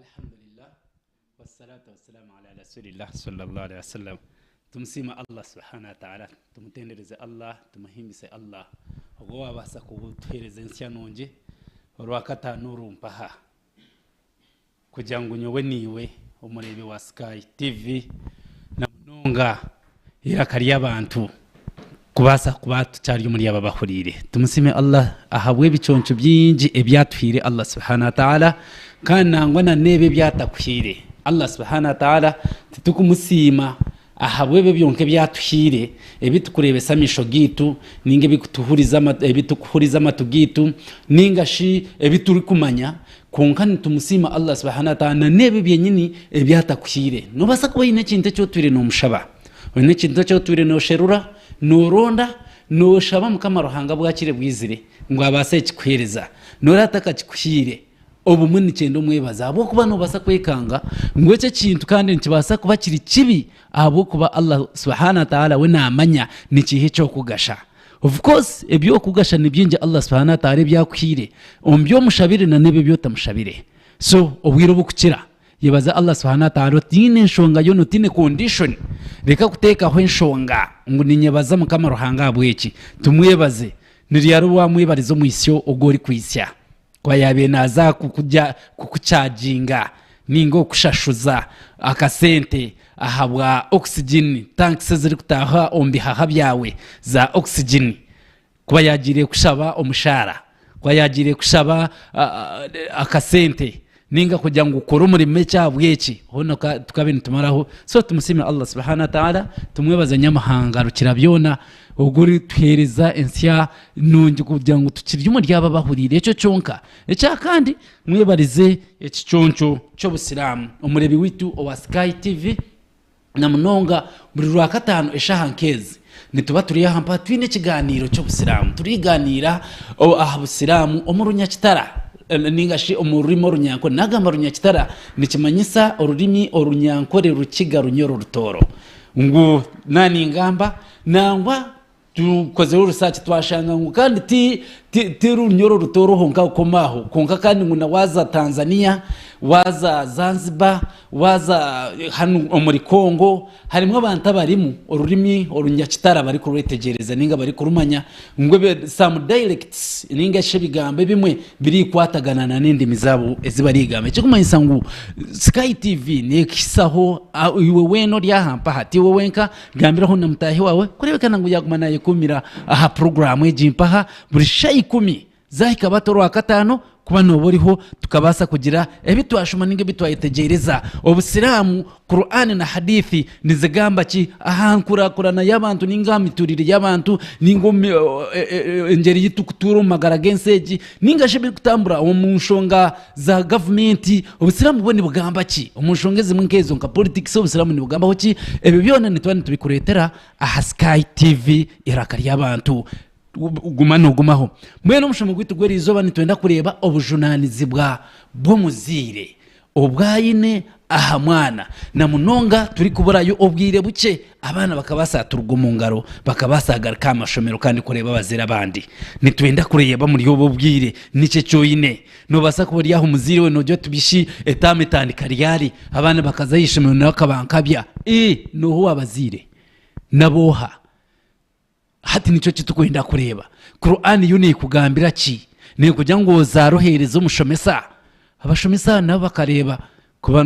Alhamdulillah wassalatu wassalamu ala rasulillah sallallahu alaihi wasallam. Tumusiime Allah subhanahu wa ta'ala, tumutendereze Allah, tumuhimbise Allah ogwo owabaasa kutuheereza ensya nungi orwakataano oru mpaha kugira ngu nyowe naiwe omureebi wa Sky TV na munonga eiraka ry'abantu kubaasa kuba tukyari omuri abo abahuriire. Tumusiime Allah ahabw'ebiconco bingi ebi atuhaire Allah subhana wa ta'ala kandi nangwa na n'ebi ebi atakuhaire. Allah subhana wa ta'ala titukumusiima ahabw'ebyo byonka ebi atuhaire ebi tukureebesa amaisho gaitu ninga ebi tukuhuriza amatu gaitu ninga shi ebi turikumanya kwonka nitumusiima Allah subhana wa ta'ala na n'ebyo byenyini ebi atakuhaire. Noobaasa kuba oine ekintu eki otwire noomushaba. Oine ekintu eki otwire noosherura, nooronda, nooshaba Mukama Ruhanga bwakire bwizire ngu abaase kukikuheereza. Noora atakakikuhaire, obumwe nikyenda omwebaze ahabw'okuba noobaasa kwekanga ngu eki ekintu kandi nikibaasa kuba kiri kibi ahabw'okuba Allah subhana wa ta'ala we naamanya ni kiiha eky'okugasha. Of course eby'okugasha ni bingi Allah subhana wa ta'ala ebi akuhaire omu bi omushabire na n'ebi ebi otamushabire. So obwire obukukira Yebaza Allah subhanahu wa ta'ala otiine nshonga yoona otiine condition reka kuteekaho enshonga ngu ninyebaza mukama Ruhanga ahabw'eki tumwebaze ni ryari obu wamwebariza omwitsyo ogu orikwitsya kuba yabaire naaza kukugya kukuchaginga ninga okushashuza akasente ahabwa oxygen tanks ezirikutaaha omu bihaha byawe za oxygen Kuba yaagiire kushaba omushaara, kuba yaagiire kushaba akasente ninga kugira ngu okore omurimo eki ahabw'eki, hoona tukabaire nitumaraho. So tumusiime Allah subhana wa ta'ala, tumwebaze Nyamuhanga Rukira byona ogu orituheereza ensya nungi kugira ngu tukiri omuri abo abahuriire. Ekyo kyonka. Ekyakandi mwebarize ekiconco ky'obusiraamu. Omureebi waitu owa Sky TV. Na munonga buri Rwakataano eshaaha nk'ezi, nituba turi aha mpaha twine ekigaaniiro ky'Obusiraamu. Turigaaniira aha Busiraamu omu Runyakitara ninga shi omu rurimi Orunyankore. Naagamba Runyakitara nikimanyisa orurimi Orunyankore Rukiga Runyoro Rutooro. Ngu naaba ningamba nangwa Tukozire research twashanga ngu kandi ti ti ti Runyoro Rutooro honka kukoma aho kwonka kandi ngu na waaza Tanzania, waaza Zanzibar, waaza hanu omuri Congo harimu abantu abarimu orurimi Orunyakitara barikurwetegyereza ninga barikurumanya ngu ebe some dialects ninga shi ebigambo ebimwe birikwatagana na n'endimi zaabo ezi barigamba. Ekirikumanyisa ngu Sky TV neekuhisaho iwe weena ori aha mpaha tiiwe wenka Gambiraho na mutaahi waawe kureebeka ngu yaaguma naayekuumira aha puroguraamu egi mpaha buri shaaha ikumi zaahika bata Orwakataano kuba nooba oriho tukabaasa kugira ebi twashoma nainga ebi twayetegyereza. Obusiraamu, Kur'ani na Hadithi nizigamba ki aha nkurakurana y'abantu nainga aha mituurire y'abantu nainga omu engyeri ei turikutuura omu magara g'ensi egi nainga shi ebirikutambura omu nshonga za gavumenti, Obusiraamu bwo nibugamba ki omu nshonga ezimwe nk'ezo nka politics Obusiraamu nibugambaho ki? Ebyo byona nituba nitubikureetera aha Sky TV eiraka ry'abantu. Guma noogumaho. Mbwenu omushomo gwaitu gw'eriizooba nitwenda kureeba obujunaanizibwa bw'omuzaire obu aine aha mwana na munonga turikuburayo obwire bukye Abaana bakabaasa turuga omu ngaro, bakabaasa kugaruka aha mashomero kandi kureeba abazaire abandi. Nitwenda kureeba omuri obu obwire niki eki oine. Noobaasa kuba ori aha omuzaire we noogira oti bishi etaamu etandika ryari? Abaana bakaza aha ishomero nawe akaba nkabya. Ii, Nooha owaabazaire? N'abooha? Hati nikyo eki turikwenda kureeba. Kur'ani yo neekugambira ki? Neekugira ngu ozaare oheereze omushomesa? Abashomesa nabo bakareeba kuba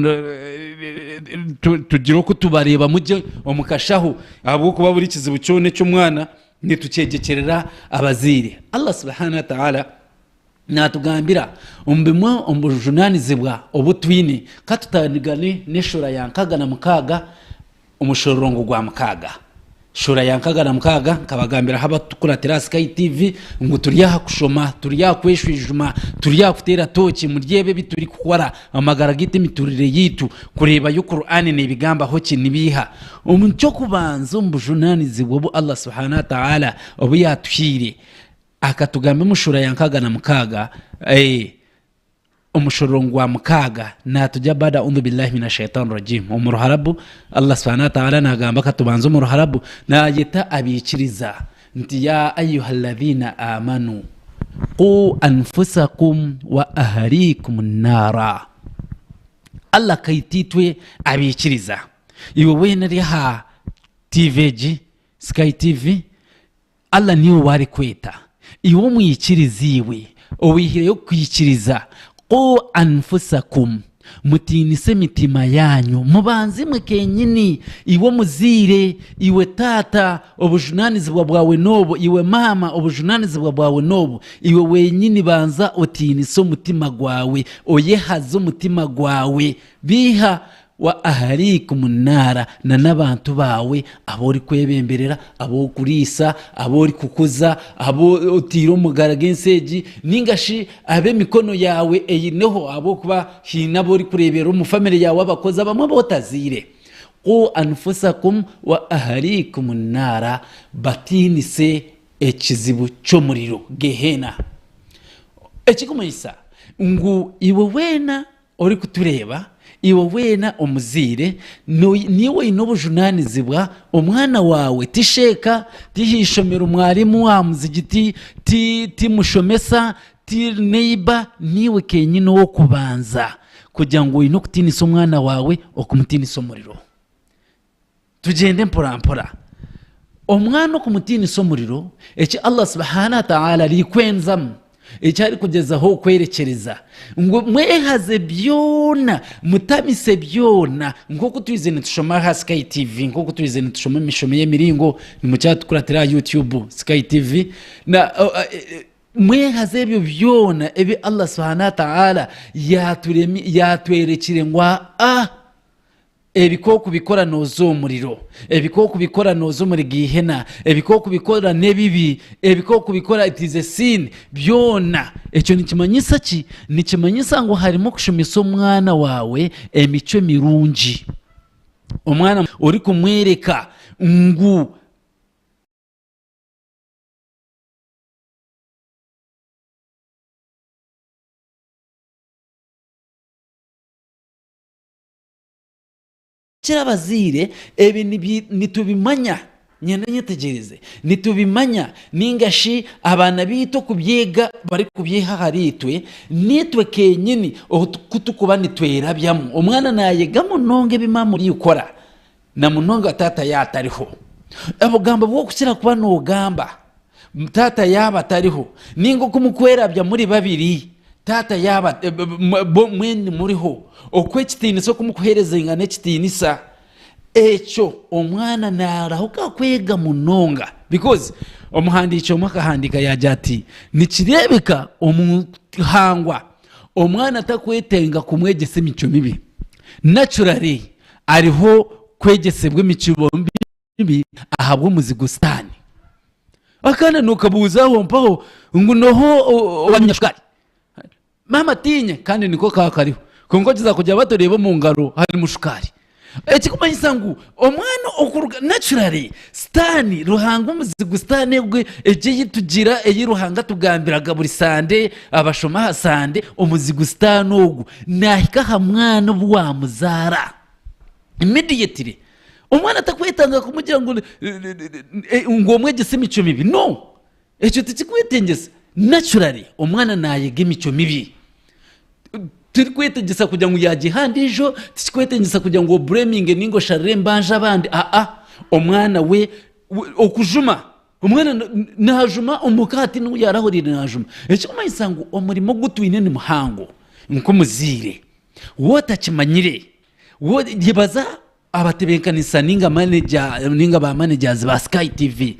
tugire oku tubareebamu gye omu kashaho ahabw'okuba buri kizibu kyona eky'omwana nitukyegyekyerera abazaire. Allah subhana wa ta'ala naatugambira omu bimwe omu bujunaanizibwa obu twine, ka tutandikane n'eshuura ya 66 Omushororongo gwa mukaaga. Shuura ya 66, Nkabagambiraho abarikutukuratira aha Sky TV ngu turi aha kushoma, turi aha kweshwijuma, turi aha kuteera tooki omuri ebi ebi turikukora, amagara gaitu, emiturire yaitu, kureebayo Kur'ane neebigambaho ki, nibiiha. Omu ky'okubanza omu bujunaanizibwa obu Allah subhanahu wa ta'ala obu yaatuhaire, akatugamba omu shuura ya 66, eh, Omushororongo gwa mukaaga naatugya Bada audhu billahi mina shaitani rajim omu Ruharabu, Allah subhanahu wa ta'ala naagamba katubanze omu Ruharabu, naayeta abaikiriza nti ya ayuha alladhina amanu quu anfusakum wa ahalikum naara. Allah akaita itwe abaikiriza. Iwe weena ori aha TV egi, Sky TV, Allah niiwe ou arikweta. Iwe omwikiriza iwe, owaihireyo kwikiriza, Quu anfusakum, mutiinise emitima yaanyu, mubanze imwe kenyini, iwe omuzaire, iwe taata, obujunaanizibwa bwawe n'obu, iwe maama, obujunaanizibwa bwawe n'obu, iwe wenyini banza otiinise omutima gwawe, oyehaze omutima gwawe, biiha Wa ahaliikum naara, na n'abantu baawe abu orikwebemberera, abu orikuriisa, abu orikukuza, abu otaire omu magara g'ensi egi, nainga shi ab'emikono yaawe eineho ahabw'okuba haine abu orikureeberera omu famire yaawe abakozi abamwe abu otazaire. Quu anfusakum wa ahaliikum naara, batiinise ekizibu ky'omuriro, Geheena. Ekirikumanyisa ngu iwe weena Orikutureeba, iwe weena omuzaire, niiwe oine obujunaanizibwa, omwana waawe ti sheeka, ti ha ishomero mwarimu aha muzigiti, ti mushomesa, ti neiba, niiwe kenyini ow'okubanza kugira ngu oine okutiinisa omwana waawe okumutiinisa omuriro. Tugyende mpora mpora. Omwana okumutiinisa omuriro, eki Allah subhana wa ta'ala arikwenzamu, eki arikugyezaho kwerekyereza ngu mwehaze byona, mutamise byona, nk'oku twizire nitushoma aha Sky TV, nk'oku twizire nitushoma emishomo y'emiringo, nimukyatukuratira aha YouTube Sky TV, na mwehaze ebyo byona ebi Allah subhana wa ta'ala yatwerekire ngu aa Ebi ku okubikora nooza omu muriro, ebi ku okubikora nooza omuri Geihena, ebi ku okubikora n'ebibi, ebi ku okubikora it is a sin, byona. Ekyo nikimanyisa ki? Nikimanyisa ngu harimu okushomesa omwana waawe emicwe mirungi. Omwana orikumwereka ngu. Kira abazaire ebi nitubimanya, nyenda nyetegyereze, nitubimanya ninga shi abaana baitu okubyega barikubyiha ahari itwe, nitwe kenyini ku turikuba nitwerabyamu. Omwana nayega munonga ebi maama orikukora na munonga taata yaaba atariho. Obugambo bw'okukira kuba nogamba taata yaaba atariho ninga oku mukwerabya muri babiri taata yaaba mwena muriho, oku ekitiinisa oku mukuheerezangana ekitiinisa, ekyo omwana naarahuka kwega munonga because omuhandiiki omwe akahandiika yaagira ati nikireebeka omu ihangwa omwana takwetenga kumwegyesa emicwe mibi, naturally ariho kwegyesebwa emicwe mibi ahabw'omuzigu Sitaane. Akaana nookabuuza aho mpaho ngu noha owanywa shukaari? Maama tiinye kandi niko kaba kariho. Kwonka okiza kugira bati oreeba omu ngaro harimu shukaari. Ekirikumanyisa ngu omwana okuruga naturally Sitaane, Ruhanga omuzigu Sitaane ogwe egyo ei tugira ei Ruhanga atugambiraga buri Sande abashoma aha Sande, omuzigu Sitaane ogwo naahika aha mwana obu waamuzaara. Immediately omwana atakwetanga kumugira ngu ngu omwegyese emicwe mibi no ekyo tikikwetengyesa naturally omwana nayega emicwe mibi tirikwetegyesa kugira ngu yagiha ndiijo tikikwetengyesa kugira ngu obureminge ninga osharire embanja abandi aa omwana we okujuma omwana najuma omuka hati niwe yarahuriire najuma ekikumanyisa ngu omurimo ogu twine ni muhango nk'omuzaire waaba otakimanyire Yebaza abatebeekanisa ninga manager ninga ba managers ba Sky TV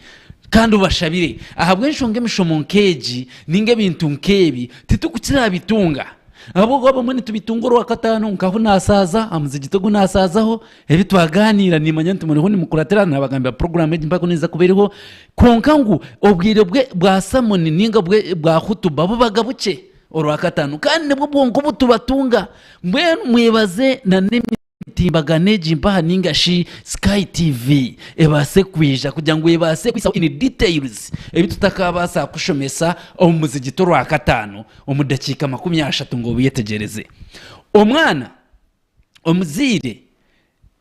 kandi obashabire ahabw'enshonga emishomo nk'egi ninga ebintu nk'ebi titukukirabitunga ahabw'okuba abamwe nitubitunga orwakataano nkaho nasaaza aha muzigiti ogu nasaazaho ebi twagaaniira nimanya nti muriho nimukuratira nabagambira puroguraamu egi mpaka neeza kuba eriho kwonka ngu obwire bwe bwa samoni ninga bwa hutuba bubaga bukye. Orwakataano, kandi nibwo bwonka obu tubatunga. Mbwenu mwebaze na n'emitimbagano egi mpaha ninga shi Sky TV ebaase kwija kugira ngu ebaase kuhitsyaho in details ebi tutakabaasa kushomesa omu muzigiti Orwakataano omu dakiika 30 ngu obyetegyereze. Omwana, omuzaire,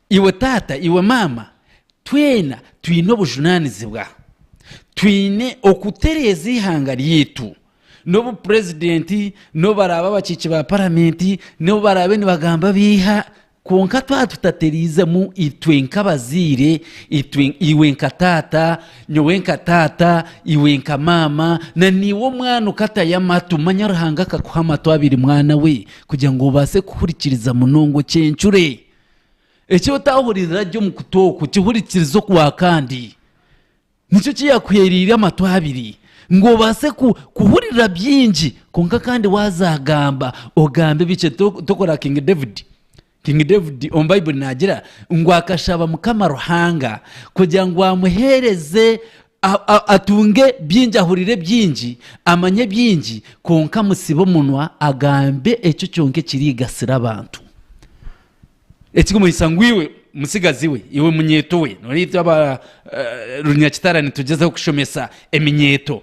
iwe taata, iwe maama, twena twine obujunaanizibwa. Twine okutereeza eihanga ryaitu. N'obu purezidenti, n'obu baraabe abakiiki ba paramenti, n'obu baraabe nibagamba biiha, kwonka twaba tutatereizemu itwe nk'abazaire, itwe iwe nka taata, nyowe nka taata, iwe nka maama, na naiwe omwana okatayo amatu, manya Ruhanga akakuha amatu abiri mwana we, kugira ngu obaase kuhurikiriza munonga okyencure. Eki otahurira gye omu kutu oku, kihurikirize okwa kandi. Nikyo ki yaakuheereire amatu abiri, ngu obaase kuhurira bingi, kwonka kandi waazagamba ogambe bikye. Tokora King David. King David omu Baibuli naagira ngu akashaba Mukama Ruhanga kugira ngu amuheereze atunge bingi, ahurire bingi, amanye bingi, kwonka amutsibe omunwa agambe ekyo kyonka ekirigasira abantu. Ekirikumanyisa ngu iwe mutsigazi we, iwe munyeeto we, noreeba itwe aba Runyakitara nitugyezaho kushomesa eminyeeto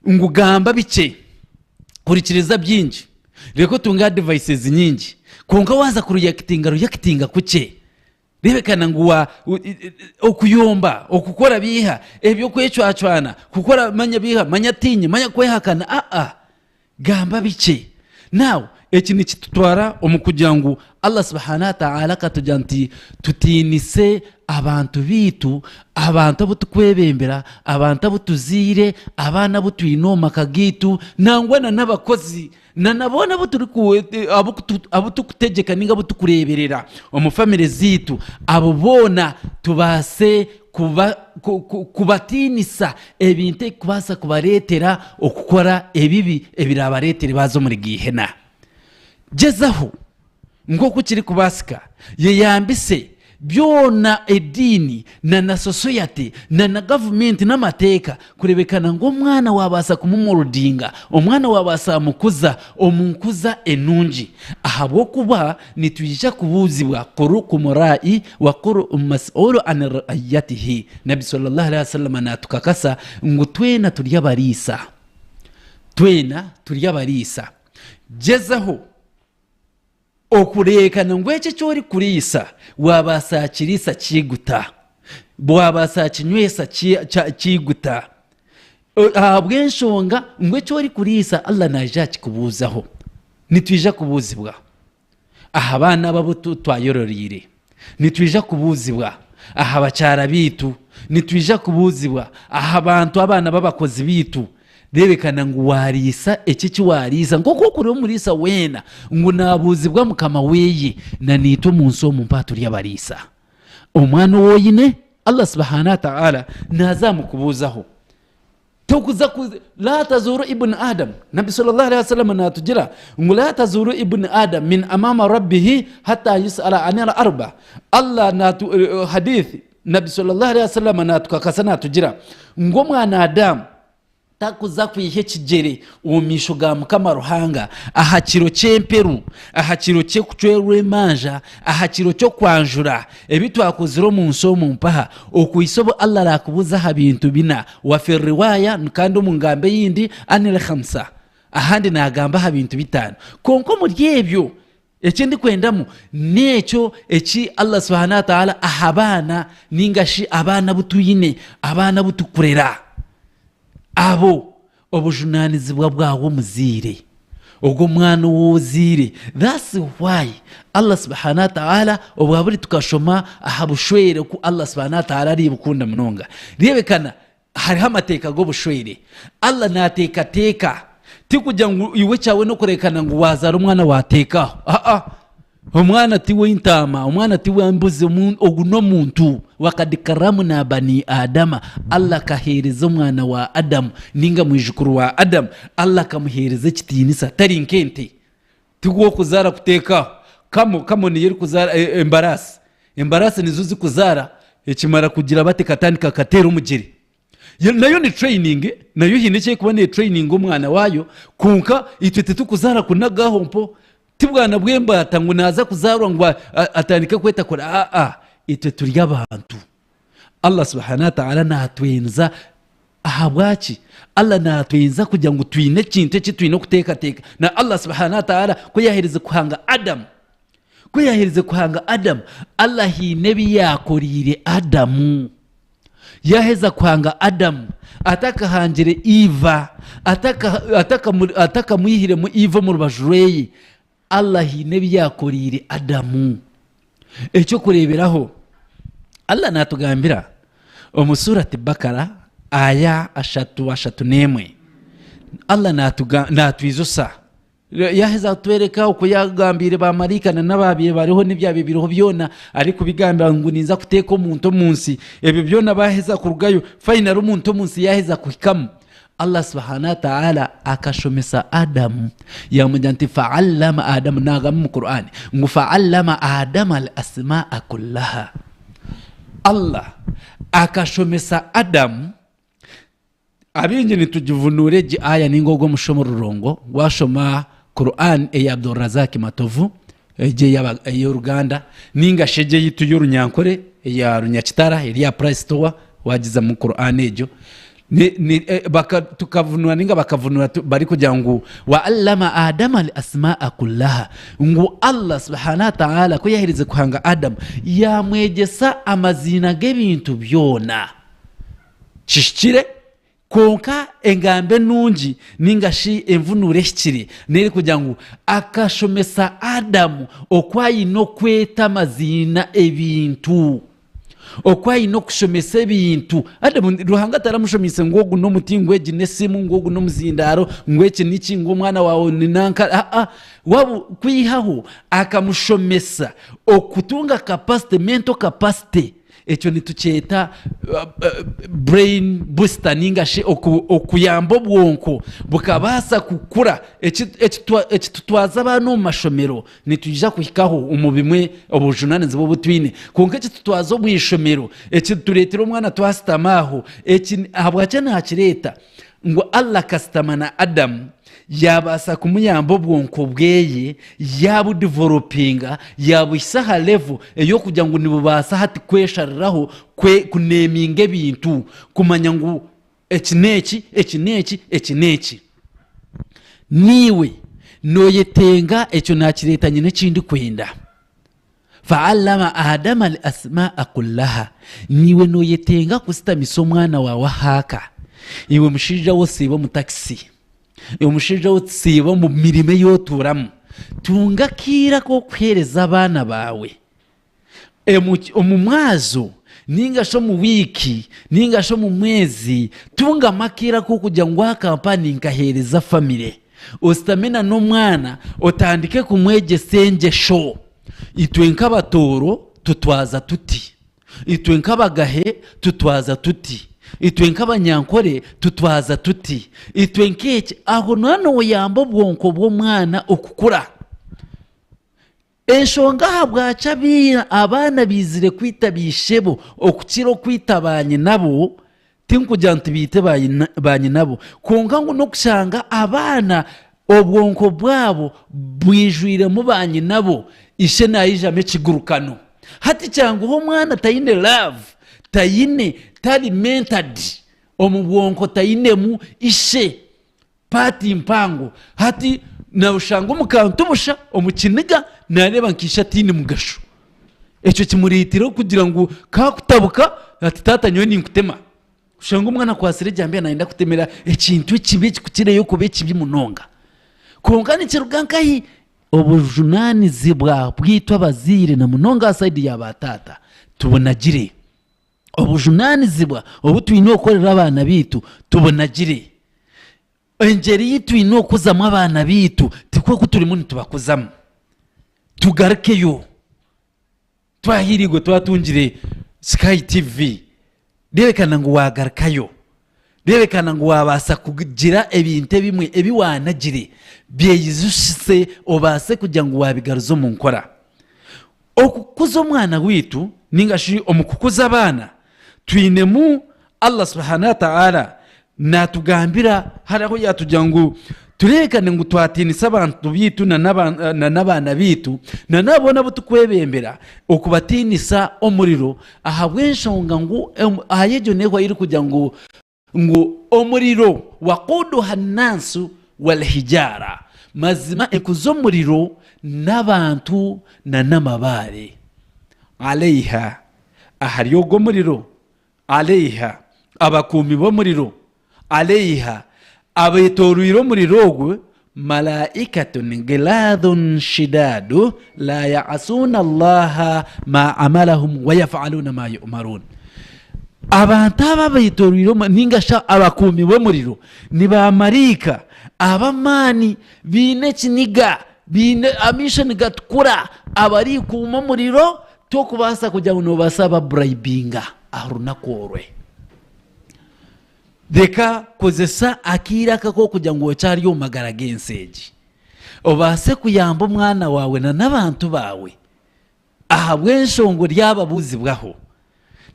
ngu gamba bikye, hurikiriza bingi, reka otunge adivayises nyingi, kwonka waaza kuruyakitinga ruyakitinga kukye. Reebekana ngu wa okuyomba, okukora biiha, eby'okwecwacwana, kukora manya biiha, manya tiinye, manya kwehakana, aa. Gamba bikye. Now, eki nikitutwara omu kugira ngu Allah subhanahu wa ta'ala akatugira nti tutiinise abantu baitu, abantu abu tukwebembera, abantu abu tuzaire, abaana abu twine omu maka gaitu, nangwa na n'abakozi, na na boona abu turiku abu abu turikutegyeka ninga abu turikureeberera omu famire zaitu, abo boona tubaase kuba kubatiinisa ebintu ebikubaasa kubareetera okukora ebibi ebiraabareetere baaza omuri Geihena. Gyezaho nk'oku kirikubaasika, yeyambise byona ediini na na sosoyate na na gavumenti n'amateeka kureebekana ngu omwana waabaasa kumumorudinga, omwana waabaasa mukuza omu nkuza enungi ahabw'okuba Nitwija kubuuzibwa, Kurukum ra'i wa kuru'um mas'ulu an ra'iyatihi. Nabbi swallallahu alaihi wasallam natukakasa ngu twena turi abariisa. Twena turi abariisa. Gyezaho okureekana ngu ekyo eki orikuriisa waabaasa kiriisa kiiguta, waabaasa kinywesa kiiguta. Ahabw'enshonga ngu eki orikuriisa Allah naija akikubuuzaho. Nitwija kubuuzibwa aha baana abo abu twayororeire. Nitwija kubuuzibwa aha bakyara baitu. Nitwija kubuuzibwa aha bantu abaana b'abakozi baitu. Reebekana ngu waariisa eki eki waariisa. Nk'oku okuri omuriisa weena ngu naabuuzibwa mukama we, na naitwe omu nsi omu mpaha turi abariisa. Omwana ou oine, Allah subhanahu wa ta'ala naaza amukubuuzaho. Tokuza ku la tazuru ibn Adam. Nabbi sallallahu alaihi wasallam natugira ngu la tazuru ibn Adam min amama rabbihi hatta yusala anil arba. Allah natu eh, hadith Nabbi sallallahu alaihi wasallam natukakasa natugira ngu omwana Adamu takuza kwiha ekigyere omu maisho ga Mukama Ruhanga aha kiro ky'emperu, aha kiro ky'okucwerwa emanja, aha kiro ky'okwanjura Ebi twakozire omu nsi omu mpaha, okuhitsya obu Allah araakubuuza aha bintu bina, wa fi riwaaya, kandi omu ngamba eyindi, anil khamsa, ahandi naagamba aha bintu bitaano. Kwonka omuri ebyo, eki ndikwendamu n'ekyo eki Allah subhanahu wa ta'ala aha baana ninga shi abaana abu twine, abaana abu tukurera, abo Obujunanizibwa bwawe omuzaire, ogwo omwana ou ozaire. That's why Allah subhanahu wa ta'ala obwaburi tukashoma aha bushwere oku Allah subhanahu wa ta'ala aribukunda munonga. Rebekana hariho amateeka g'obushwere. Allah nateekateeka tikugira ngu iwe ekyawe n'okurekana ngu wazaara omwana wateeka aho. Aa. Omwana ti w'entaama, omwana ti w'embuzi, ogu n'omuntu. Wakad karamna bani Adama, Allah akaheereza omwana wa Adamu ninga mwijukuru wa Adamu, Allah akamuheereza ekitiinisa tari nk'ente. Ti gw'okuzaara kuteeka aho. Kamo, kamo niyo erikuzaara embaraasi. Embaraasi nizo zikuzaara ekimara kugira bati ekatandika kateera omugyere. Nayo ni training, nayo haine eki erikuba neetureyininga omwana waayo, kwonka itwe titukuzaara kunaga aho mpo. Ti bwana bw'embaata ngu naaza kuzaarwa ngu atandike kwetakura, aa, itwe turi abantu. Allah subhanahu wa ta'ala naatwenza ahabwaki? Allah naatwenza kugira ngu twine ekintu eki twine okuteekateeka. Na Allah subhanahu wa ta'ala ku yaaherize kuhanga Adamu, ku yaaherize kuhanga Adamu, Allah haine ebi yaakoreire Adamu. Yaaheza kuhanga Adamu, atakahangire Eva, atakamwihiremu Eva omu rubaju rweye, Allah haine ebi yaakoreire Adamu. Eky'okureeberaho, Allah naatugambira omu Surati Bakara aya ashatu 31, Allah naatwijusa Yaaheza kutworeka oku yaagambiire baamaraika na n'abaabaire bariho n'ebyabaire biriho byona, arikubigambira ngu ninza kuteeka omuntu omu nsi. Ebyo byona baaheza kurugayo, finally omuntu omu nsi yaaheza kuhikamu, Allah subhanahu wa ta'ala akashomesa Adamu, yaamugira nti fa'allama Adamu, naagamba omu Qur'an ngu fa'allama Adamu al-asma'a kullaha. Allah akashomesa Adamu Abaingi nitugivunuura egi aya ninga ogu omushomo orurongo washoma Quran eya Abdulrazak Matovu egi ey'oruganda ninga shi egi eyaitu y'orunyankore eya Runyakitara eri aha Price Store wagizamu Quran egyo tukavunuura ninga bakavunuura barikugira ngu wa allama Adama al asmaa kullaha ngu Allah subhanahu wa ta'ala ku yaherize kuhanga Adam yamwegyesa amaziina g'ebintu byona. Kihikire, kwonka engamba enungi ninga shi envunuura ehikire n'erikugira ngu akashomesa Adamu oku aine okweta amaziina ebintu, oku aine okushomesa ebintu. Adamu Ruhanga taramushomeise ngu ogu n'omuti, ngu egi n'esimu, ngu ogu n'omuzindaaro, ngu eki niki, ngu omwana waawe ni nanka, aa wabu kwihaho akamushomesa okutunga capacity, mental capacity. Ekyo nitukyeta brain booster ninga shi okuyamba obwonko bukabaasa kukura. Eki tutwaza abaana omu mashomero nitwija kuhikaho omu bimwe obujunaanizibwa obu twine. Kwonka eki tutwaza omu ishomero, eki tureetera omwana twasitama aho, eki ahabwaki naakireeta? Ngu Allah akasitama na Adam yabaasa kumuyamba obwonko bweye yabudevelopinga yabuhisa aha level eyokugira ngu nibubaasa hati kweshariraho kuneminga ebintu kumanya ngu eki n'eki, eki n'eki, eki n'eki. Naiwe noyetenga ekyo nakireeta nyine eki ndikwenda. Fa'allama Adama al-asma'a kullaha, Naiwe noyetenga kusitamisa omwana waawe ahaaka, iwe mushaija we osiiba omu takisi, iwe mushaija we osiiba omu mirimo ei otuuramu, tunga akaire ak'okuheereza abaana baawe omu mwazo ninga shi omu wiiki ninga shi omu mwezi, tungamu akaire ak'okugira ngu aka mpa ninkaheereza famire. Ositame na n'omwana otandike kumwegyesa engyesho. Itwe nk'abatooro tutwaza tuti, itwe nk'abagahe tutwaza tuti, itwe nk'abanyankore tutwaza tuti, itwe nk'eki. Aho nooba nooyamba obwonko bw'omwana okukura. Enshonga ahabwaki abaana baizire kwita baishebo okukira okwita baanyinabo, tinkugira ngu tibaite baanyinabo, kwonka ngu n'okushanga abaana obwonko bwabo bwijwiremu baanyinabo, ishe naijamu ekigurukano. Hati kyanguha omwana taine love, taine, tari mentored omu bwonko tainemu ishe. Paati mpango. Hati noshanga omu kantu busha, omu kiniga, naareeba nka ishe ataine mugasho. Ekyo kimureetera okugira ngu kaakutabuka ati taata nyowe ninkutema. Oshanga omwana akwatsire ejambiya naayenda kutemera ekintu ekibi ekikukireyo kuba ekibi munonga. Kwonka nikiruga nkahi? Obujunaanizibwa bwaitu abazaire na munonga aha sayidi ya baataata tubunagire. Obujunaanizibwa obu twine kukorera abaana baitu tubunagire. Engyeri ei twine okuzamu abaana baitu tikwo oku turimu nitubakuzamu. Tugarukeyo. Twahiirigwe twatungire Sky TV. Reebekana ngu waagarukayo. Reebekana ngu waabaasa kugira ebintu ebimwe ebi waanagire byeyijusise obaase kugira ngu waabigaruza omu nkora. Okukuza omwana waitu ninga shi omu kukuza abaana twinemu Allah subhanahu wa ta'ala natugambira hari ahu yatugira ngu tureebekane ngu twatiinisa abantu baitu na n'abaana baitu na n'abo boona abu tukwebembera okubatiinisa omuriro ahabw'enshonga ngu aha egyo neho ahu erikugira ngu Ngu omuriro, waquuduha nnansu walhijaara, mazima enku z'omuriro n'abantu na n'amabaare, alaiha, ahari ogwo omuriro, Aleiha, abakuumi b'omuriro, aleiha, abetoroire omuriro ogwo, Malaikatun ghilaadhun shidaadu laa ya'asuuna Allaha maa amarahum wayaf'aluuna maa yu'maruun. Abantu aba abetoroire omuriro ninga shi abakuumi b'omuriro ni baamaraika ab'amaani baine ekiniga, baine amaisho nigatukura abarikuuma omuriro Tokubaasa kugira ngu noobaasa baburayibinga aha runaku orwe. Reka kozesa akaire aka k'okugira ngu okyari omu magara g'ensi egi, obaase kuyamba omwana waawe na n'abantu baawe ahabw'enshonga oryababuuzibwaho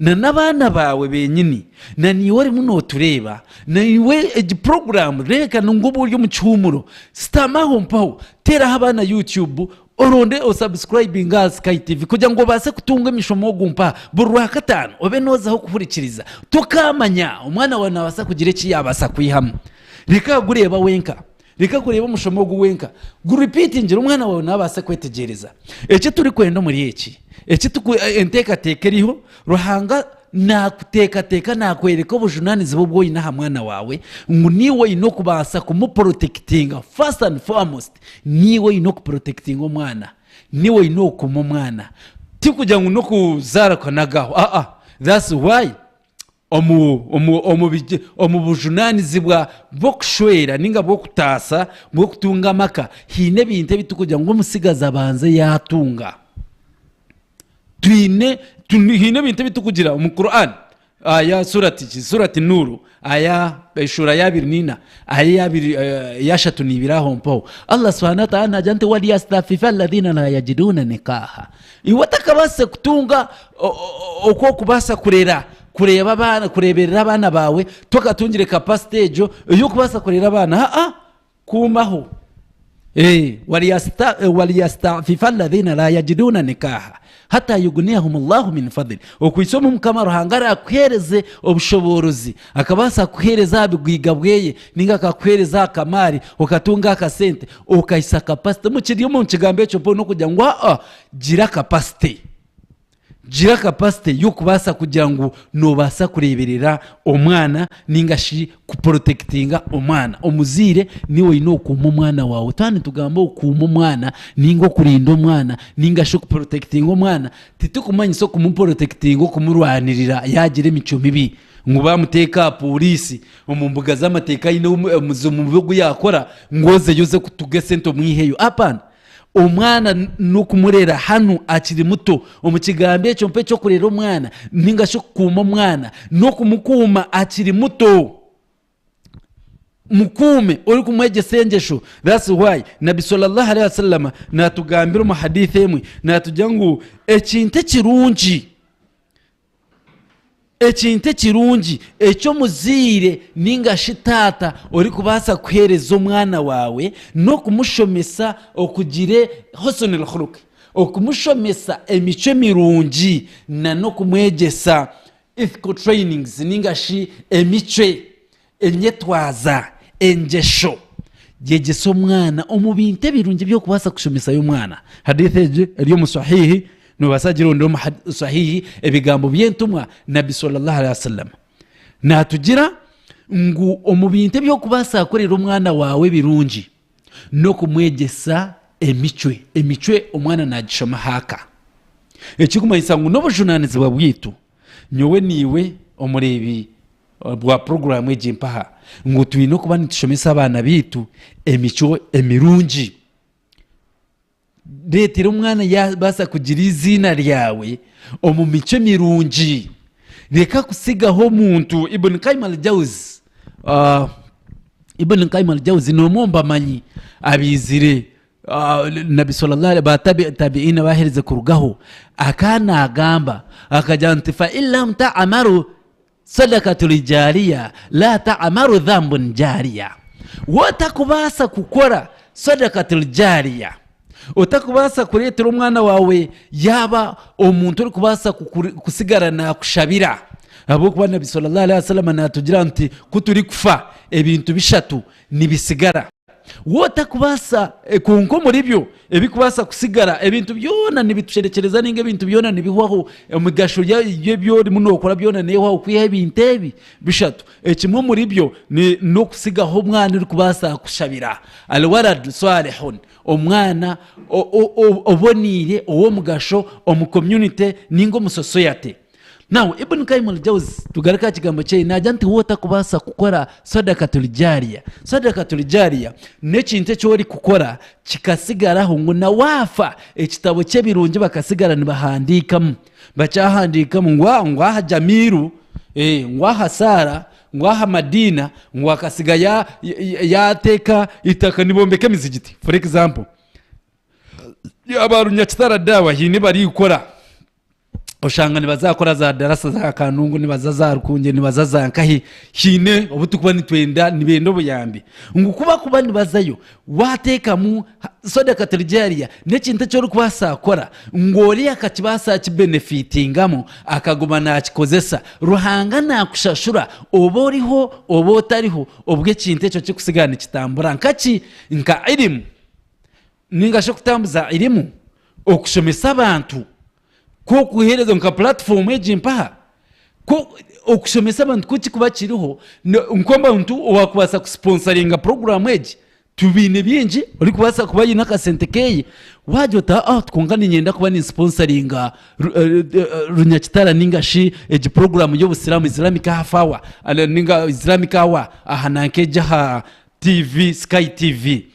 na n'abaana baawe benyini na naiwe orimu nootureeba, naiwe egi puroguraamu reeka ngu obu ori omu kihuumuro, sitama aho mpaho, teeraho abaana YouTube Oronde osubscribinge aha Sky TV kugira ngu obaase kutunga emishomo ogu mpaha buri Rwakataano obe noozaho kuhurikiriza. Tokaamanya, omwana waawe naabaasa kugira eki yaabaasa kwihamu. Reka kugureeba wenka. Reka kureeba omushomo ogu wenka. Guripiitingire omwana waawe nawe abaase kwetegyereza. Eki turikwenda omuri eki, eki tuku, enteekateeka eriho, Ruhanga naakuteekateeka naakworeka obujunaanizibwa obu oine aha mwana waawe ngu niiwe oine okubaasa kumuporotekitinga first and foremost. Niiwe oine okuprotectinga omwana, niiwe oine okukuma omwana, tikugira ngu n'okuzaara kukanagaho aa that's why omu omu omu bigi omu bujunaanizibwa bw'okushwera ninga bw'okutaasa bw'okutunga amaka haine ebintu ebi turikugira ngu omutsigazi abanze yaatunga. Twine haine ebintu ebi turikugira omu Quran Aya surati ki? Surati Nuuru, aya eshuura ya abiri n'ina, aya eya abiri eya ashatu n'ibiri aho mpaho. Allah subhanahu wa ta'ala naagira nti waliyastafifa alladhina la yajiduuna nikaaha. Iwe otakabaasise kutunga oku orikubaasa kurera, kureeba abaana, kureeberera abaana baawe, tokatungire capacity egyo ey'okubaasa kurera abaana, haa. Kuumaho. Ee, waliyasta'fifa alladhina la yajiduna nikaha hata yugniyahum Allahu min fadli, okuhitsya obu Mukama Ruhanga araakuheereze obushoboorozi, akabaasa kukuheereza aha bigwiga bweye, ninga akakuheereza aha kamaari, okatunga akasente, okahitsya capacity. Mukiri omu kigambo ekyo mbwenu n'okugira ngu aa gira capacity. Gira capacity y'okubaasa kugira ngu noobaasa kureeberera omwana ninga shi kuporotekitinga omwana. Omuzaire niiwe oine okukuuma omwana waawe. Twaba nitugamba okukuuma omwana ninga okurinda omwana ninga shi okuporotekitinga omwana, titurikumanyisa okumuporotekitinga okumurwanirira yaagira emicwe mibi ngu baamuteeka aha pooriisi omu mbuga z'amateeka aine omuze mubi ogu yaakora ngu ozeyo oze kutuga esente omwiheyo. Hapana! Omwana n'okumurera hanu akiri muto. Omu kigambo ekyo mpa eky'okurera omwana ninga shi okukuuma omwana, n'okumukuuma akiri muto. Mukuume orikumwegyesa engyesho. That's why Nabbi swallallahu alaihi wasallam natugambira omu hadiith emwe natugira ngu ekintu ekirungi, Ekintu ekirungi eki omuzaire ninga shi taata orikubaasa kuheereza omwana waawe n'okumushomesa okugira husnul khuluq, okumushomesa emicwe mirungi na n'okumwegyesa ethical trainings ninga shi emicwe, enyetwaza, engyesho. Yegyesa omwana omu bintu ebirungi ebi orikubaasa kushomesayo omwana. Hadiith egi eri omu Sahihi, noobaasa kugirondera omu Sahihi, ebigambo by'entumwa Nabbi swallallahu alaihi wasallam. Naatugira ngu omu bintu ebi orikubaasa kukorera omwana waawe ebirungi, n'okumwegyesa emicwe. Emicwe omwana naagishoma aha ka. Ekirikumanyisa ngu n'obujunaanizibwa bwaitu, nyowe naiwe omureebi bwa puroguraamu egi mpaha ngu twine okuba nitushomesa abaana baitu emicwe emirungi. Reetera omwana yaabaasa kugira eiziina ryawe omu micwe mirungi. Reka kutsigaho omuntu. Ibn Qayyim al-Jawzi, Ibn Qayyim al-Jawzi n'omwe omu bamanyi abaizire Nabbi swalla Allahu ba tabi'in abaherize kurugaho, akaba nagamba akagira nti fa in lam ta'amaru sadakatul jariya la ta'amaru dhambun jariya, wotakubaasa kukora sadakatul jariya, otakubaasa kureetera omwana waawe yaaba omuntu orikubaasa kusigara nakushabira, ahabw'okuba Nabbi swalla Allahu alaihi wasallam natugira nti ku turikufa ebintu bishatu nibisigara. Wotakubaasa kwonka omuri byo ebikubaasa kusigara ebintu byona nibitusherekyereza ninga ebintu byona nibihwaho emigasho y'ebi orimu nokora byona nehwaho kwihaho ebintu ebi bishatu. Ekimwe omuri byo n'okusigaho omwana orikubaasa kukushabira, Alwaladu swalihun, omwana oboneire ow'omugasho omu community ninga omu society. Now Ibn Qayyim al-Jawzi tugaruke aha kigambo kyeye naagira nti wotakubaasa kukora sadakatul jaariya. Sadakatul jaariya n'ekintu eki orikukora kikasigaraho ngu na waafa ekitabo ky'ebirungi bakasigara nibahandiikamu bakyahandiikamu ngu ngu aha Jamiru ngu aha Sarah ngu aha Madina ngu akasiga yaateeka eitaka nibombeka emizigiti for example aba Runyakitara Dawa haine barikukora oshanga nibaza kukora za darasa za Kanungu nibaza za Rukungiri nibaza za nkahi haine obu turikuba nitwenda nibenda obuyambi ngu ku barikuba nibazayo wateekamu sodaka jariya n'ekintu eki orikubaasa kukora ngu oriya akakibaasa kukibenefitingamu akaguma nakikozesa Ruhanga nakushashura oba oriho oba otariho obwo ekintu ekyo kirikusigara nikitambura nkaki nka irimu Ninga shi okutambuza irimu okushomesa abantu ku okuheereza nka puratifomu egi mpaha ku okushomesa abantu ku kirikuba kiriho nk'omuntu owaakubaasa kusiponsaringa puroguraamu egi tubiine bingi orikubaasa kuba aine akasente keeye waagira oti aa kwonka niinyenda kuba ninsiponsaringa Runyakitara ninga shi egi puroguraamu y'obusiraamu Islamic half hour ninga Islamic hour aha nanka egi aha TV, Sky TV,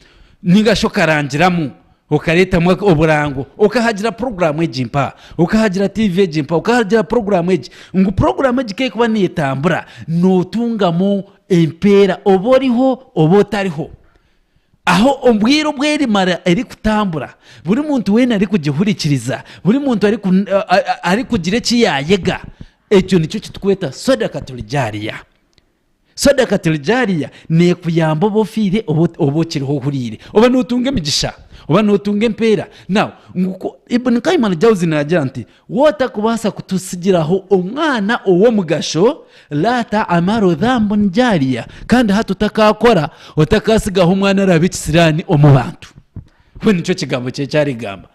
ninga shi okarangiramu okareetamu oburango okahagira puroguraamu egi mpa, okahagira TV egi mpa, okahagira puroguraamu egi, ngu puroguraamu egi ku erikuba neetambura nootungamu empeera oba oriho oba otariho. Aho obwire obu erimara erikutambura, buri muntu weena arikugihurikiriza, buri muntu arikugira eki yaayega, ekyo nikyo kitukweta sodakatul jaariya. Sadakatul Jaariya neekuyamba oba ofiire oba oba okiriho ohuriire, oba nootunga emigisha, oba nootunga empeera. Now, ngu ku Ibn Qayyim al-Jawzi naagira nti, Wootakubaasa kutusigiraho omwana ow'omugasho, laa ta'amalu dhambun jaariya, kandi hati otakaakora, otakaasigaho omwana araabe ekisiraani omu bantu. We nikyo kigambo kye eki arigamba.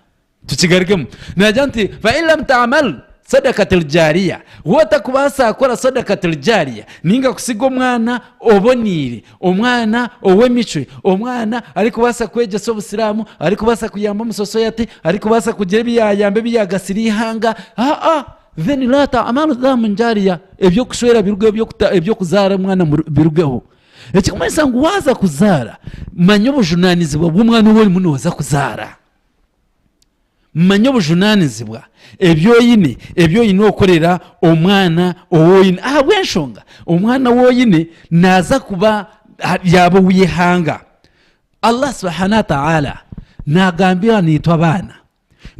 Tukigarukemu. Naagira nti, Fa in lam ta'amal sadakatul jaariya, wootakubaasa kukora sadakatul jaariya, ninga kusiga omwana oboneire, omwana ow'emicwe, omwana arikubaasa kwegyesa obusiraamu, arikubaasa kuyamba omu society, arikubaasa kugira ebi yaayamba ebi yaagasira eihanga, aa then laa ta'amal dhamun jaariya, eby'okushwera birugeho, eby'okuzaara omwana birugeho. Ekirikumanyisa ngu waaza kuzaara, manya obujunaanizibwa bw'omwana ou orimu nooza kuzaara. Manya obujunaanizibwa, ebi oine, ebi oine okukorera omwana ou oine. Ahabw'enshonga omwana ou oine naaza kuba yaaba ow'eihanga. Allah subhana wa ta'ala naagambira naitwe abaana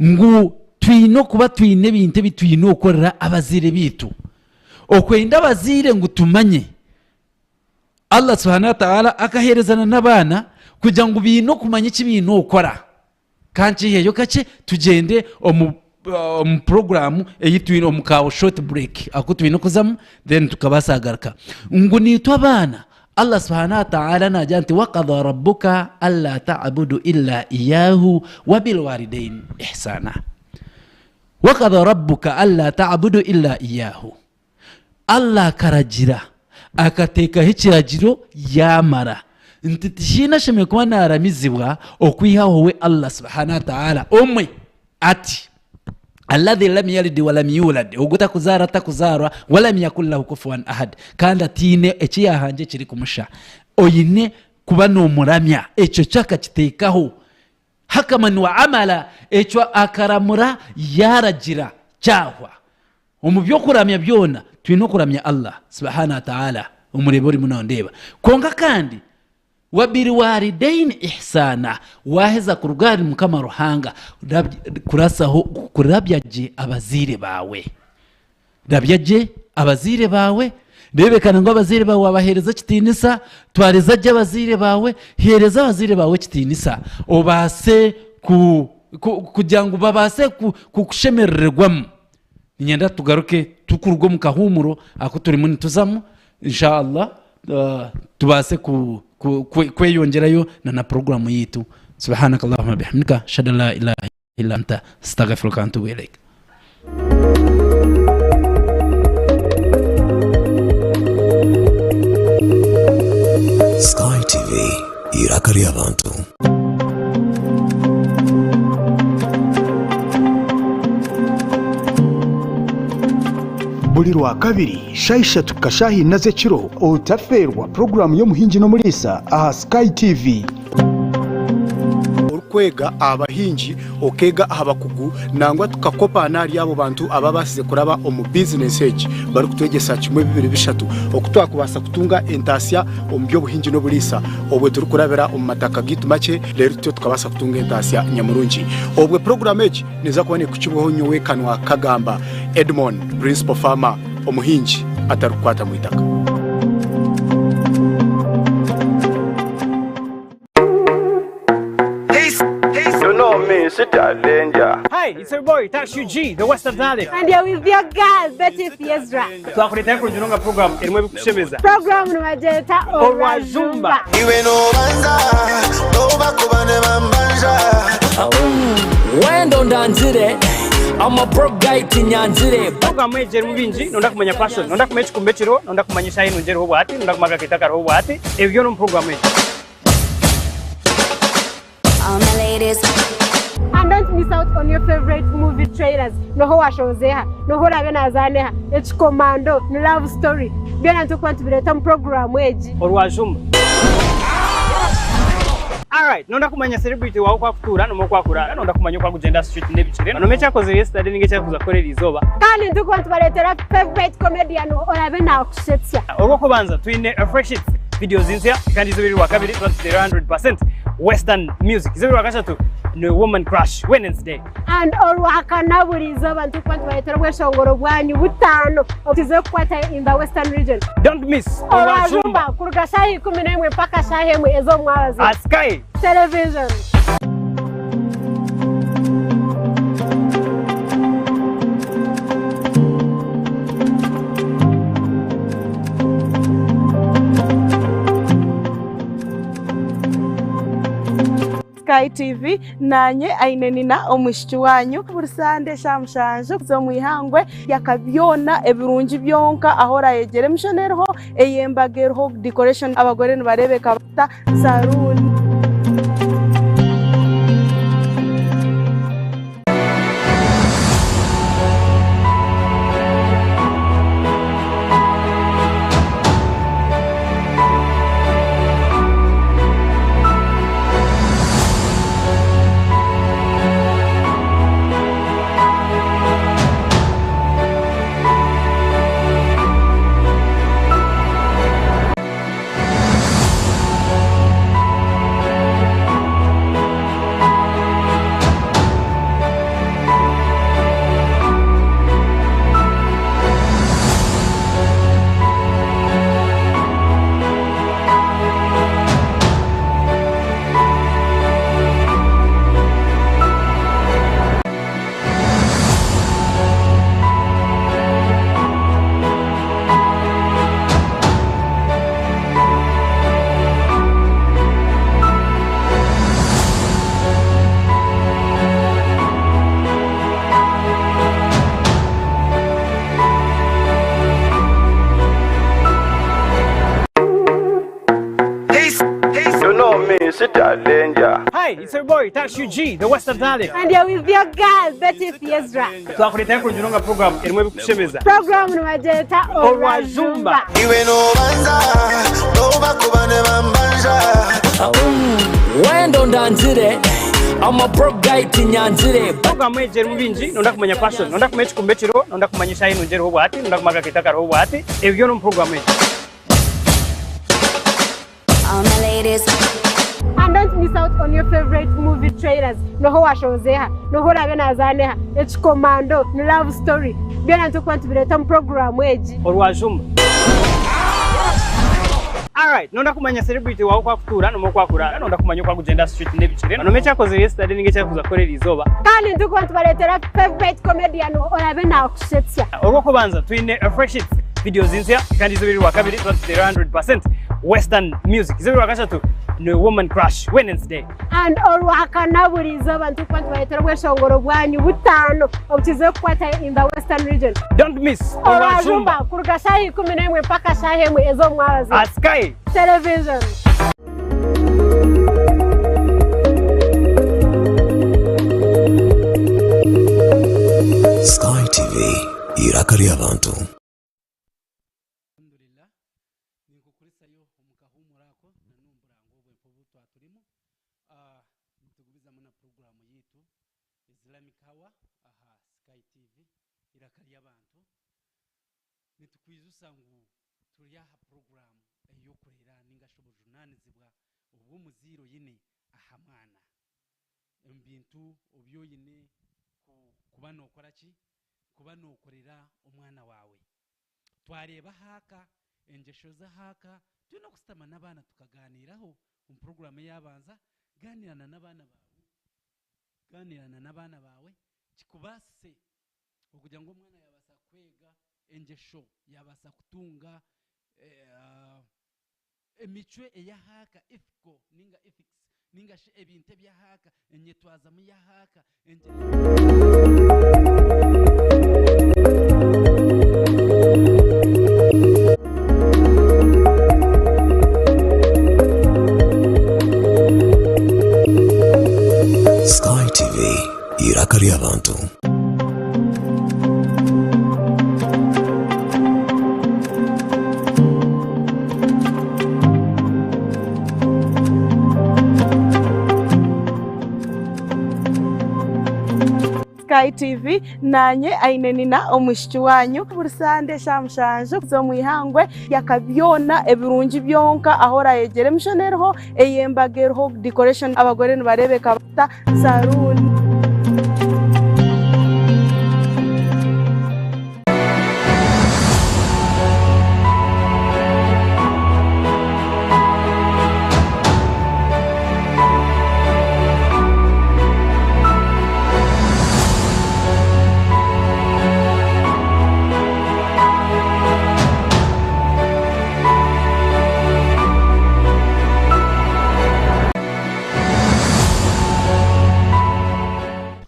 ngu twine okuba twine ebintu ebi twine okukorera abazaire baitu. Okwenda abazaire ngu tumanye Allah subhana wa ta'ala akaheerezana n'abaana kugira ngu baine okumanya eki baine okukora. Ka nkiiheyo kakye tugyende omu omu puroguraamu ei twine omu ka short break aku twine kuzamu then tukabaasa kugaruka. Ngu naitwe abaana, Allah subhanahu wa ta'ala naagira nti waqadha rabbuka alla ta'budu illa iyahu wabilwalidaini ihsana. Waqadha rabbuka alla ta'budu illa iyahu. Allah akaragira, akateekaho ekiragiro yaamara, nti tihaine ashemereire kuba naaramizibwa okwihaho we Allah subhanahu wa ta'ala omwe ati, Alladhi lam yalid walam yulad, ogwo otakuzaara atakuzaarwa, walam yakun lahu kufuwan ahad, kandi ataine eki yaahangire ekirikumusha, oine kuba noomuramya, ekyo kyo akakiteekaho hakaman wa amala, ekyo akaramura yaaragira kyahwa. Omu by'okuramya byona, twine okuramya Allah subhanahu wa ta'ala, omureebe orimu nondeeba. Kwonka kandi, wa bilwalidaini ihsaana, waaheza kuruga ahari Mukama Ruhanga, kurasaho kurabya gye abazaire baawe. Rabya gye abazaire baawe, reebekana ngu abazaire baawe waabaheereza ekitiinisa, twariza gye abazaire baawe, heereza abazaire baawe ekitiinisa, obaase ku, ku, kugira ngu babaase kukushemerererwamu. Niinyenda tugaruke tukuruga omu kahuumuro aku turimu nituzamu insha Allah tubaase ku. Kweyongyerayo na na puroguraamu yaitu. Subhanaka Allahumma bihamdika, ashhadu an la ilaha illa anta, astaghfiruka wa atubu ilaik. Sky TV, eiraka ry'abantu. Buri Rwakabiri shaaha ishatu kuhika shaaha ina z'ekiro, otafeerwa puroguraamu y'Omuhingi n'Omuriisa aha Sky TV. Orikwega aha bahingi, okeega aha bakugu nangwa tukakopaana ahari abo bantu ababaasize kuraba omu bizinesi egi barikutwegyesa kimwe bibiri bishatu oku twakubaasa kutunga entaasya omu by'obuhingi n'oburiisa obwo turikurabira omu mataka gaitu makye reero tutyo tukabaasa kutunga entaasya nyamurungi. Obwo puroguraamu egi neeza kuba neekukibwaho nyowe Kanwa Kagamba Edmond, Principal Farmer, omuhingi atarikukwata mu itaka. You know me, Sita Danger. Hi, it's your boy Tash UG, the Western Talent. And you're with your girl, Betty Fiezra. Twakureetera kurungi nga program erimu ebikushemeza. Program nibagyeta Orwajumba. Iwe nobanza nobakuba ne bambanja. Wendo ndanzire, I'm a broke guy tinyanzire. Program egi erimu bingi, nonda kumanya fashion, nonda kumanya ekikumba ekiriho, nonda kumanya eshaaha enungi eriho obwahati, nonda kumanya akakeito akariho obwahati, ebyo byona omu program egi. All my ladies. And don't miss out on your favorite movie trailers. Noho washozeha, noho orabe nazaneha, ekikomando, ni love story. Byona nitukuba nitubireeta omu puroguraamu egi. Orwajumba. Alright, nonda kumanya celebrity wawe oku akutuura nomwe oku akuraara, nonda kumanya oku akugyenda aha street n'ebikire, nomwe eki akozire yesterday ninga eki arikuza kukora eriizooba. Kandi nitukuba nitubareetera favorite comedian orabe nakushetsya. Orw'okubanza twine Fresh Hits, videos nsya kandi izooba eri Rwakabiri tuba nituteera 100% Western music. Izooba Rwakashatu ni Woman Crush Wednesday. And Orwakana buri izooba nitukuba nitubareetera obweshongoro bwanyu butaano obukizeyo kukwata in the Western region. Don't miss Orwajumba kuruga shaaha 11 mpaka shaaha emwe ez'omwabazyo. Aha Sky Television. Sky TV nanye aine nina omwishiki wanyu buri sande eshaaha mushanju z'omwihangwe yaka byona ebirungi byonka ahu orayegyera emishono eriho ey'embaga eriho decoration abagore nibareebeka bata saruuni. You know me, Sita Danger. Hi, it's your boy Tash UG, the Western Talent. And you're with your girl, Betty Fiezra. Twakureetera kurungi nga program erimu ebikushemeza. Program nibagyeta Orwajumba. Iwe nobanza nobakuba ne bambanja. Wendo ndanzire, I'm a broke guy tinyanzire. Program egi erimu bingi, nonda kumanya fashion, nonda kumanya ekikumba ekiriho, nonda kumanya eshaaha enungi eriho obwahati, nonda kumanya akakeito akariho obwahati, ebyo byona omu program egi. All my ladies. And don't miss out on your favorite movie trailers. Noho washozeha, noho orabe nazaneha, ekikomando, ni love story. Byona nitukuba nitubireeta omu puroguraamu egi. Orwajumba. Alright, nonda kumanya celebrity wawe oku akutuura nomwe oku akuraara, nonda kumanya oku akugyenda aha street n'ebikire, nomwe eki akozire yesterday ninga eki arikuza kukora eriizooba. Kandi nitukuba nitubareetera favorite comedian orabe nakushetsya. Orw'okubanza twine Fresh Hits, videos nsya kandi izooba eri Rwakabiri tuba nituteera 100% Western music. Izooba Rwakashatu ni Woman Crush Wednesday. And Orwakana buri izooba nitukuba nitubareetera obweshongoro bwanyu butaano obukizire kukwata in the Western region. Don't miss Orwajumba kuruga shaaha 11 mpaka shaaha emwe ez'omwabazyo. Aha Sky Television. Sky TV, eiraka ry'abantu. Alhamdulillah ninkukurisayo omu kahuumuro ako na n'omu burango obwempu obu twaturimu. Ah, nitugumizamu na puroguraamu yaitu Islamic Hour aha Sky TV, eiraka ry'abantu. Nitukwijusa ngu turi aha puroguraamu ey'okurera ninga shi obujunaanizibwa obw'omuzaire oine aha mwana. Omu bintu obi oine kuba nookora ki? Kuba nookorera omwana waawe. Twareeba ahaaka, engyesho z'ahaaka, twine okusitama n'abaana tukaganiiraho omu puroguraamu eyaabanza, gaaniirana n'abaana baawe, gaaniirana n'abaana baawe kikubaasise okugira ngu omwana yaabaasa kwega engyesho, yaabaasa kutunga emicwe ey'ahaaka, ethical ninga ethics ninga shi ebintu eby'ahaaka, enyetwazamu y'ahaaka, Sky TV, eiraka ry'abantu. Sky TV nanye aine nina omwishiki wanyu buri sande eshaaha mushanju z'omu ihangwe yaka byona ebirungi byonka ahu orayegyera emishono eriho ey'embaga eriho decoration abagore nibareebeka bata saruuni.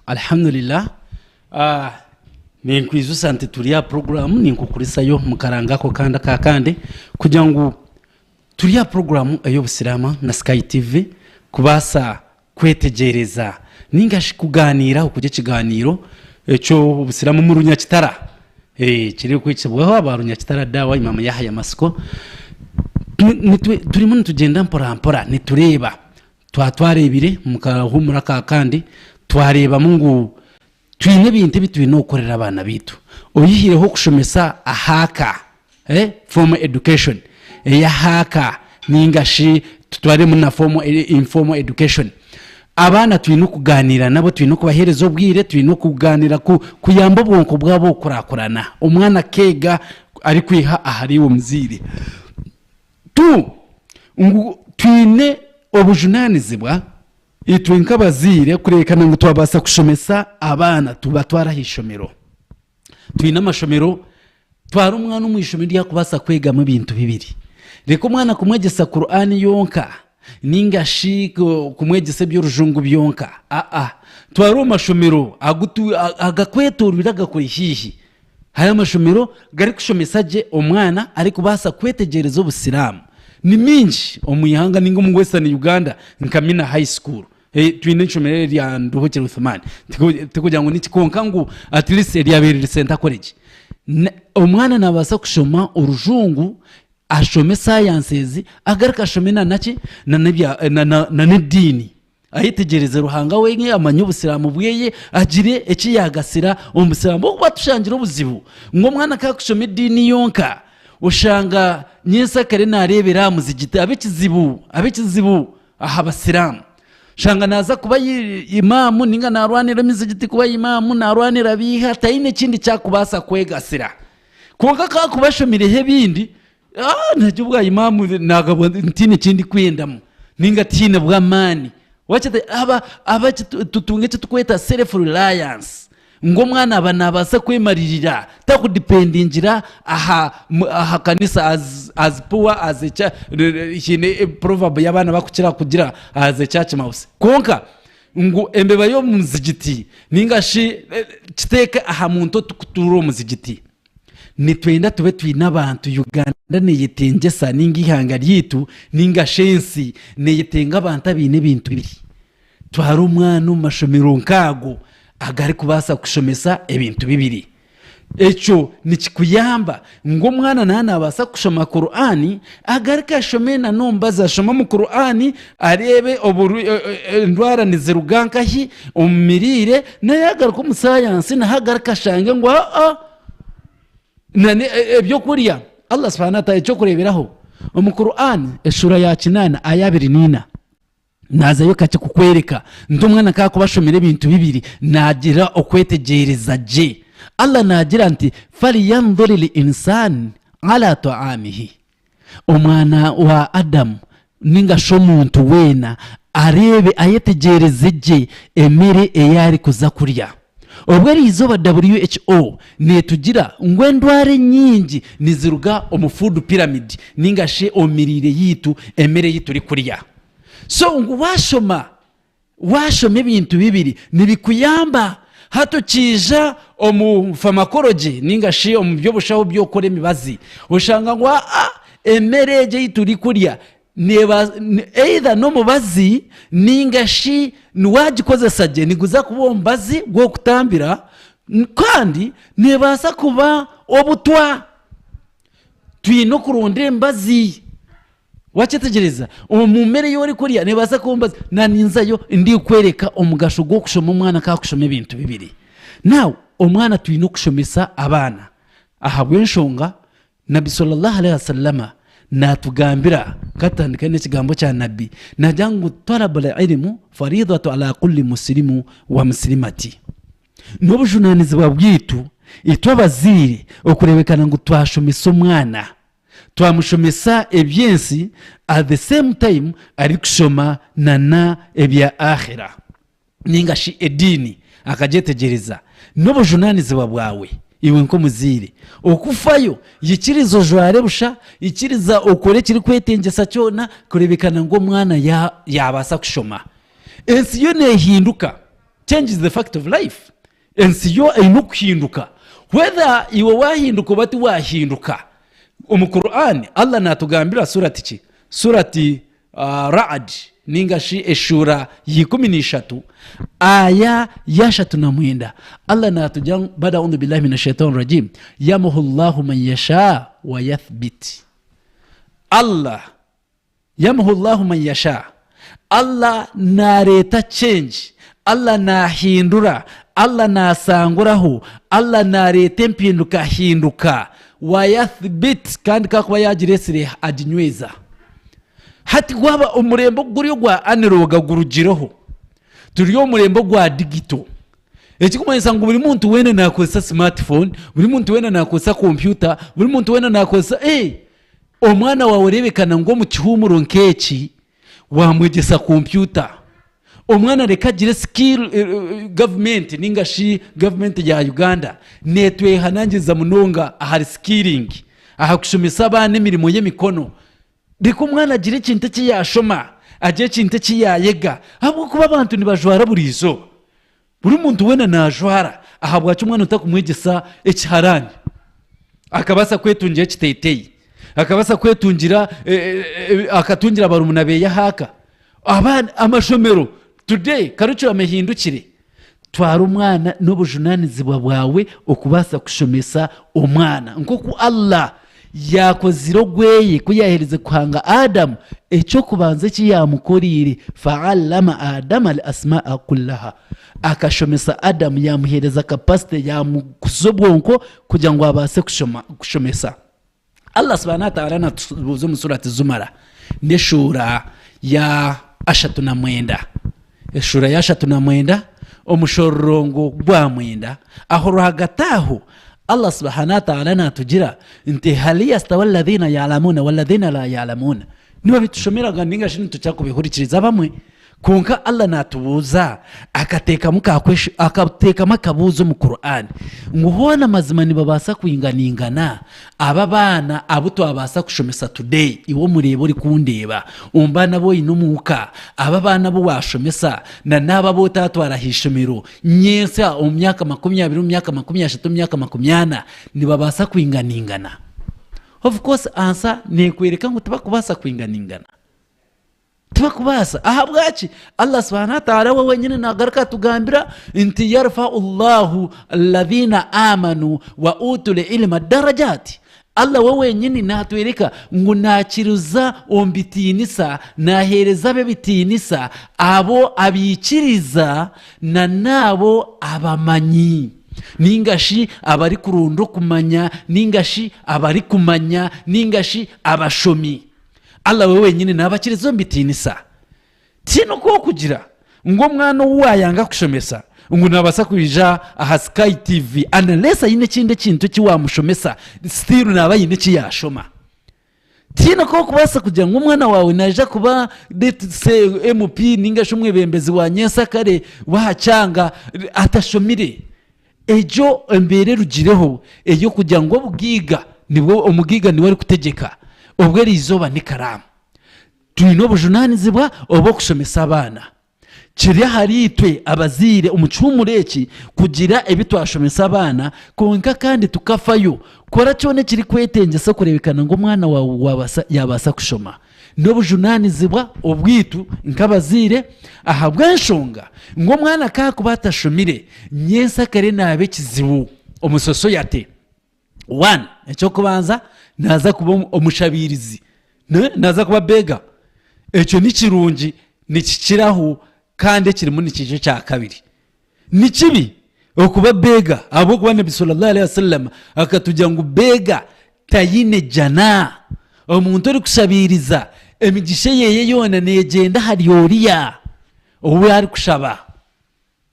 Alhamdulillah Ah, ninkwijusa nti turi aha puroguramu ninkukurisayo omu karango ako kandi aka kandi kugira ngu turi aha puroguramu ey'obusiraama na Sky TV kubaasa kwetegyereza ninga shi kugaaniiraho kugira ekigaaniiro eky'obusiraamu omu Runyakitara. Eh, kirikuhikibwaho aba Runyakitara Dawa Imam Yahaya Masiko. Turimu nitugyenda mpora mpora nitureeba Twaba twareebire omu kahuumuro aka kandi, twareebamu ngu twine ebintu ebi twine kukorera abaana baitu. Oyihireho okushomesa aha ka, formal education ey'aha ka nainga shi tutwaremu na formal informal education, abaana twine kugaaniira nabo, twine kubaheereza obwire, twine kugaaniira kuyamba obwonko bwabo kukurakurana. Omwana akeega arikwiha ahariiwe omuzaire. Tu, ngu twine obujunaanizibwa itwe nk'abazaire kureebeka ngu twabaasa kushomesa abaana tubatware aha ishomero. Twine amashomero, twara omwana omu ishomero eri arikubaasa kwegamu ebintu bibiri. Reka omwana kumwegyesa Kur'ani yonka ninga shi kumwegyesa eby'orujungu byonka, aa, twara omu mashomero agakwetooroire agakuri haihi. Hariho amashomero garikushomesa gye omwana arikubaasa kwetegyereza obusiraamu. Ni mingi omu ihanga ninga omu Western Uganda nka Mina High School. Twine eishomero erya Nduhukire Uthman. Tikugira ngu niki kwonka ngu at least eryabaire riri Center College. Omwana nabaasa kushoma orujungu, ashome sciences, agaruke ashome nanaki, nan'ediini. Ayetegyereze Ruhanga wenka, amanye obusiraamu bweye, agire eki yaagasira omu busiraamu. Ahabw'okuba tushangire obuzibu ngu omwana ku arikushoma ediini yonka, oshanga nyensakare naareebera aha muzigiti abe ekizibu, abe ekizibu aha basiraamu. Oshanga naaza kuba imaamu ninga naarwanira emizigiti kuba imaamu, naarwanira biiha, taine ekindi eki arikubaasa kwegasira. Kwonka ku arikuba ashomireho ebindi, Ah, nagyo bwa imaamu nagabwa ntiine eki ndikwendamu ninga tihaine bw'amaani. Wakyete aba aba tutunga eki turikweta self reliance. Ngu omwana aba nabaasa kwemaririra takudipendingira aha aha kanisa as as poor as a cha hiine proverb y'abaana bakukira kugira as a church mouse kwonka ngu embeba y'omuzigiti ninga shi kiteeke aha muntu otukutuura omuzigiti. Nitwenda tube twine abantu Uganda neyetengyesa ninga eihanga ryaitu ninga shi ensi neyetenga abantu abaine ebintu bibiri. Twara omwana omu mashomero nk'ago agarikubaasa kushomesa ebintu bibiri. Ekyo nikikuyamba ngu omwana naaba naabaasa kushoma Kur'ani, agaruke ashome na n'omubazi ashome omu Kur'ani areebe endwara niziruga nkahi omu miriire, nawe yaagaruka omu sayansi naho agaruke ashange ngu aa ebyokurya. Allah subhana wataala ekyokureeberaho omu Kur'ani eshuura ya kinaana aya 24. Naazayo kakye kukworeka nti omwana ku arikuba ashomire ebintu bibiri naagira okwetegyereza gye. Allah naagira nti, Faliyandhuri l-insan ala ta'amihi. Omwana wa Adam ninga shi omuntu weena areebe ayetegyereze gye emere ei arikuza kurya. Obwo eriizooba WHO neetugira ngu endwara enyingi niziruga omu food pyramid ninga shi omu miriire yaitu emere ei turikurya. So ngu waashoma waashoma ebintu bibiri nibikuyamba hati okiija omu pharmacology ninga shi omu by'obushaho by'okukora emibazi oshanga ngu aa emere egi ei turikurya neeba either n'omubazi ninga shi waagikozesa gye niguza kuba omubazi gw'okutambira kandi neebaasa kuba obutwa. Twine okuronda emibazi. Wakyetegyereza? Omu mere ei orikurya neebaasa kuba omubazi. Naninzayo ndikworeka omugasho gw'okushoma omwana ku arikushoma ebintu bibiri. Now omwana twine okushomesa abaana ahabw'enshonga Nabbi Sallallahu Alaihi Wasallama natugambira, katutandike n'ekigambo kya Nabbi, nagira ngu Talabul ilimu faridhatu ala kulli musilimu wa musilimati. N'obujunanizibwa bwaitu itwe abazaire okurebekana ngu twashomesa omwana, twamushomesa eby'ensi at the same time arikushoma nana ebya Akhira. ninga shi ediini akagyetegyereza, n'obujunanizibwa bwawe iwe nk'omuzaire okufayo. Yikiriza ojware busha, ikiriza okore ekirikwetengyesa kyona kureebekana ngu omwana yaabaasa kushoma. Ensi yo neehinduka, change is the fact of life, ensi yo eine okuhinduka whether iwe waahinduka oba tiwaahinduka. Omu Quran Allah naatugambira surati ki? Surati Ra'd ninga shi eshuura ya 13 aya ya 39 Allah natugira ngu bada audhu billahi mina shaitani rajim yamuhu llahu man yasha wa yathbit Allah yamuhu llahu man yasha Allah nareeta change Allah nahindura Allah nasanguraho Allah nareeta empinduka hinduka wa yathbit kandi kakuba yagiresire aginyweza. Hati gwaba omurembe guri ogwa analoga gurugireho, turi omu murembe ogwa digito. Ekirikumanyisa ngu buri muntu weena naakozesa smartphone, buri muntu weena naakozesa kompyuta, buri muntu weena naakozesa ee omwana waawe oreebekana ngu omu kihuumuro nk'eki waamwegyesa kompyuta. Omwana reka agire skill gavumenti ninga shi gavumenti ya Uganda neetwehanangiriza munonga ahari skilling, aha kushomesa abaana emirimo y'emikono. Reka omwana agire ekintu eki yaashoma, agire ekintu eki yaayega ahabw'okuba abantu nibajwara buri izooba. Buri muntu weena naajwara, ahabwaki omwana otakumwegyesa ekiharaani akabaasa kwetungira ekiteeteeyi, akabaasa kwetungira akatungira barumuna beeye ahaaka. Abaana amashomero today curriculum ehindukire. Twara omwana n'obujunanizibwa bwawe okubaasa kushomesa omwana nk'oku Allah yaakozire ogweye ku yaaherize kuhanga Adam, eky'okubanza eki yaamukoreire, fa'allama Adama al-asma'a kullaha, akashomesa Adam yaamuheereza capacity yaamukuza obwonko kugira ngu abaase kushoma kushomesa. Allah subhanahu wa ta'ala natubuuza omu surati Zumara n'eshuura ya 39 eshuura ya 39 omushororongo gwa mwenda aho rwagati aho Allah subhanahu wa ta'ala natugira nti hal yastawi alladhina ya'lamuna walladhina la ya'lamuna niba bitushomeraga ninga shi nitukira kubihurikiriza abamwe. Kwonka Allah naatubuuza akateekamu ka question, akateekamu akabuuzo omu Qur'an ngu hoona mazima nibabaasa kwinganaingana aba abaana abu twabaasa kushomesa today, iwe omureeba orikundeeba, omu baana abu oine omuuka, aba abaana abu waashomesa na n'abo abu otaatwara aha ishomero nyentsya omu myaka makumyabiri, omu myaka makumyashatu, omu myaka makumyana, nibabaasa kwinganaingana? Of course answer neekworeka ngu tibakubaasa kwinganaingana. Tibakubaasa. Ahabwaki? Allah subhanahu wa ta'ala we wenyini nagaruka atugambira nti yarfau llahu alladhina amanu wa utul ilma darajati. Allah we wenyini natwereka ngu nakiriza omu bitiinisa, naheereza ab'ebitiinisa abo abaikiriza na n'abo abamanyi ninga shi abarikuronda okumanya ninga shi abarikumanya ninga shi abashomi. Allah we wenyini naabakiriza omu bitiinisa. Tihaine oku orikugira ngu omwana ou waayanga kushomesa ngu naabaasa kwija aha Sky TV unless aine ekindi ekintu eki waamushomesa still naaba aine eki yaashoma. Tihaine oku orikubaasa kugira ngu omwana waawe naija kuba let's say MP ninga shi omwebembezi wa nyensakare w'aha kyanga atashomire. Egyo embeera erugireho ey'okugira ngu obugaiga nibwo omugaiga niwe arikutegyeka, obwo eriizooba ni karaamu. Twine obujunaanizibwa obw'okushomesa abaana. Kiri ahariitwe abazaire omu kihuumuro eki kugira ebi twashomesa abaana kwonka kandi tukafayo kukora kyona ekirikwetengyesa okureebekana ngu omwana waawe yaabaasa kushoma. N'obujunaanizibwa obwaitu nk'abazaire ahabw'enshonga ngu omwana ku arikuba atashomire, nyensakare naaba ekizibu omu sosoyate. One, eky'okubanza naaza kuba omushabiirizi, naaza kuba beggar. Ekyo ni kirungi nikikiraho kandi ekirimu nikiija ekya kabiri. Ni kibi okuba beggar ahabw'okuba Nabbi sallallahu alaihi wasallam akatugira ngu beggar tayine jana. Omuntu orikushabiiriza emigisha eyeye yoona negyenda ahari oriya ou arikushaba.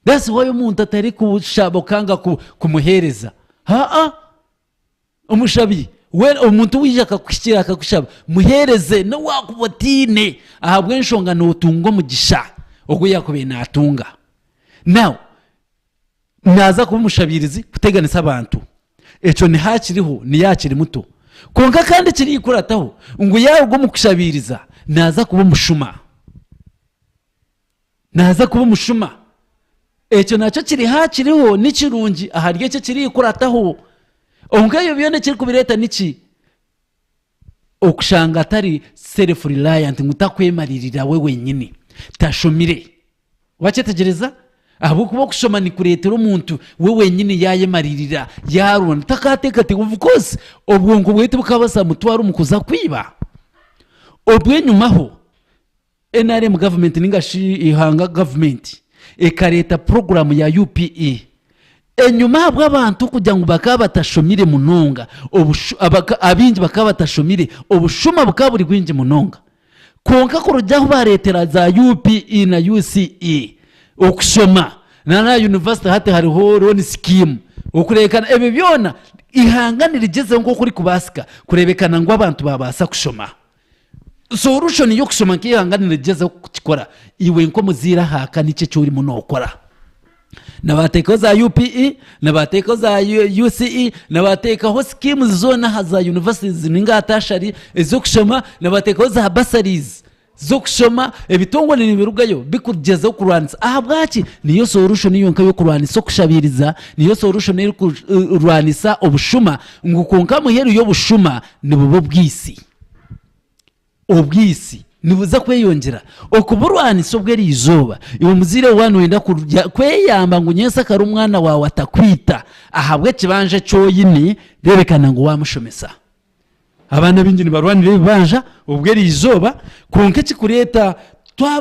That's why omuntu atarikushaba okanga kumuheereza. Haa. Omushabi we omuntu waija akakuhikira akakushaba muheereze n'obu waakuba otaine ahabw'enshonga nootunga omugisha ogu yaakubaire naatunga. Now naaza kuba omushabiirizi kuteganisa abantu, ekyo niho akiriho niyo akiri muto. Kwonka kandi ekirikurataho ngu yaaruga omu kushabiiriza naaza kuba omushuma. Naaza kuba omushuma. Ekyo nakyo kiri hakiriho ni kirungi ahari ekyo ekirikurataho. Kwonka ebyo byona ekirikubireeta niki? Okushanga atari self reliant ngu takwemariirira we wenyini, tashomire. Wakyetegyereza? Ahabw'okuba okushoma nikureetera omuntu we wenyini yaayemariirira, yaaronda, takaateekateeka. Of course obwonko bwe tibukabaasa kumutwara omu kuza kwiba. Obw'enyimaho. Nrm gavumenti ninga shi eihanga gavumenti ekareeta puroguraamu ya UPE enyima ahabw'abantu kugira ngu bakaba batashomire munonga, abaingi bakaba batashomire, obushuma bukaba buri bwingi munonga. Kwonka kuruga ahu baareetera za UPE na UCE okushoma, na n'aha yunivasite hati hariho loan scheme, okureebekana ebyo byona eihanga nirigyezaho nk'oku ririkubaasika kureebekana ngu abantu baabaasa kushoma. Solution y'okushoma nk'eihanga nirigyezaho kukikora, iwe nk'omuzaire aha ka niki eki orimu nookora? Nibateekaho za UPE, nibateekaho za UCE, nibateekaho schemes zoona aha za universities ninga aha tertiary ez'okushoma, nibateekaho za bursaries z'okushoma, ebitongore nibirugayo bikugyezaho kurwanisa. Ahabwaki? Niyo solution yonka y'okurwanisa okushabiiriza, niyo solution erikurwanisa obushuma ngu kwonka muheru y'obushuma nibuba obwitsi. Obwitsi nibuza kweyongyera okuburwanisa obwo eri izooba. Iwe omuzaire waaba nooyenda kweyamba ngu nyentsakare omwana waawe atakwita ahabw'ekibanja eki oine, reebekana ngu waamushomesa. Abaana baingi nibarwanira ebibanja obwo eri izooba, kwonka ekirikureeta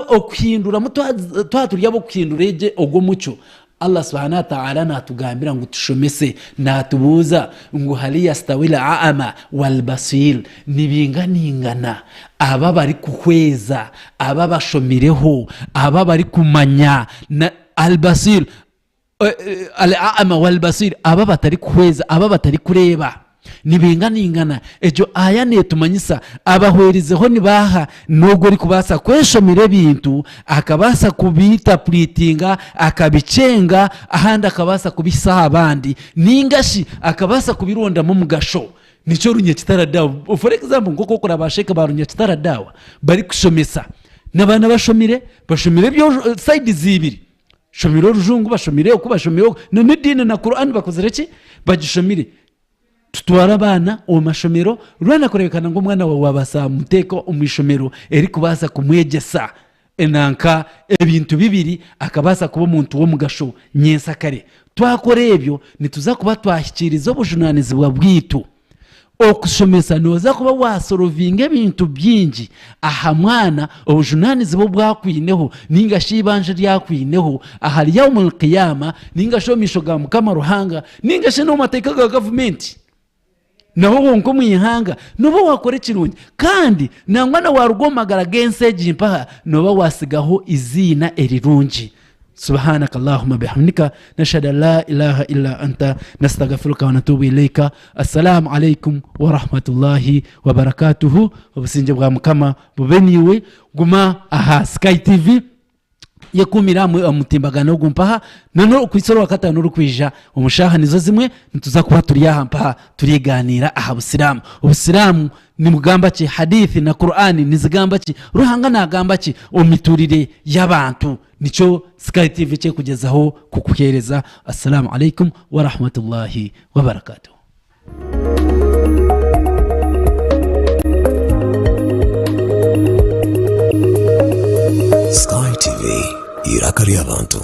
okuhinduramu twaba turi ab'okuhindura ogwo omucwe, Allah subhanahu wa ta'ala natugambira ngu tushomese, natubuuza ngu hal yastawil a'ama wal basir, nibinganingana abo abarikuhweza, abo abashomireho, abo abarikumanya, na al basir, al a'ama wal basir, abo abatarikuhweza, abo abatarikureeba. Nibinganaingana. Egyo aya neetumanyisa abahwerizeho ni baaha? N'ogwo orikubaasa kweshomera ebintu, akabaasa kubiitapuritinga, akabikyenga, ahandi akabaasa kubihitsya aha bandi, nainga shi akabaasa kubirondamu omugasho. Nikyo Runyakitara Dawa, for example nk'oku orikureeba ba sheikh ba Runyakitara Dawa barikushomesa, n'abaana abashomire, bashomire ebyo sides ibiri. Bashomire orujungu, bashomire oku, bashomire oku, n'ediini na Quran bakozire ki? Bagishomire. Tutware abaana omu mashomero, rwena kureebeka ngu omwana waawe waabaasa kumuteeka omu ishomero erikubaasa kumwegyesa enanka ebintu bibiri akabaasa kuba omuntu w'omugasho nyensakare. Twakora ebyo, nituza kuba twahikiiriza obujunaanizibwa bwaitu. Okushomesa nooza kuba waasorovinga ebintu bingi aha mwana, obujunaanizibwa obu akwineho nainga shi eibanja eri akwineho ahari Yaumul Qiyaama nainga shi omu maisho ga Mukama Ruhanga nainga shi n'omu mateeka ga gavumenti. Naho honka omu ihanga nooba waakora ekirungi kandi nangwa na waaruga omu magara g'ensi egi mpaha nooba waatsigaho eiziina erirungi. Subhanaka Allahumma bihamdika nashhadu an la ilaha illa anta nastagfiruka wa natubu ilaika. Assalamu alaikum wa rahmatullahi wa barakatuhu. Obusingye bwa Mukama bube naiwe. Guma aha Sky TV yekuumire aha mutimbagano ogu mpaha n'okwitsya orwakataano orukwija omu shaaha nizo zimwe nituza kuba turi aha mpaha turigaaniira aha busiraamu. Obusiraamu nibugamba ki? Hadithi na Kur'ani nizigamba ki? Ruhanga naagamba ki omu mituurire y'abantu? Nikyo Sky TV kyekugyezaho kukuheereza. Assalamu alaikum warahmatullahi wabarakatuh. Sky TV, eiraka ry'abantu.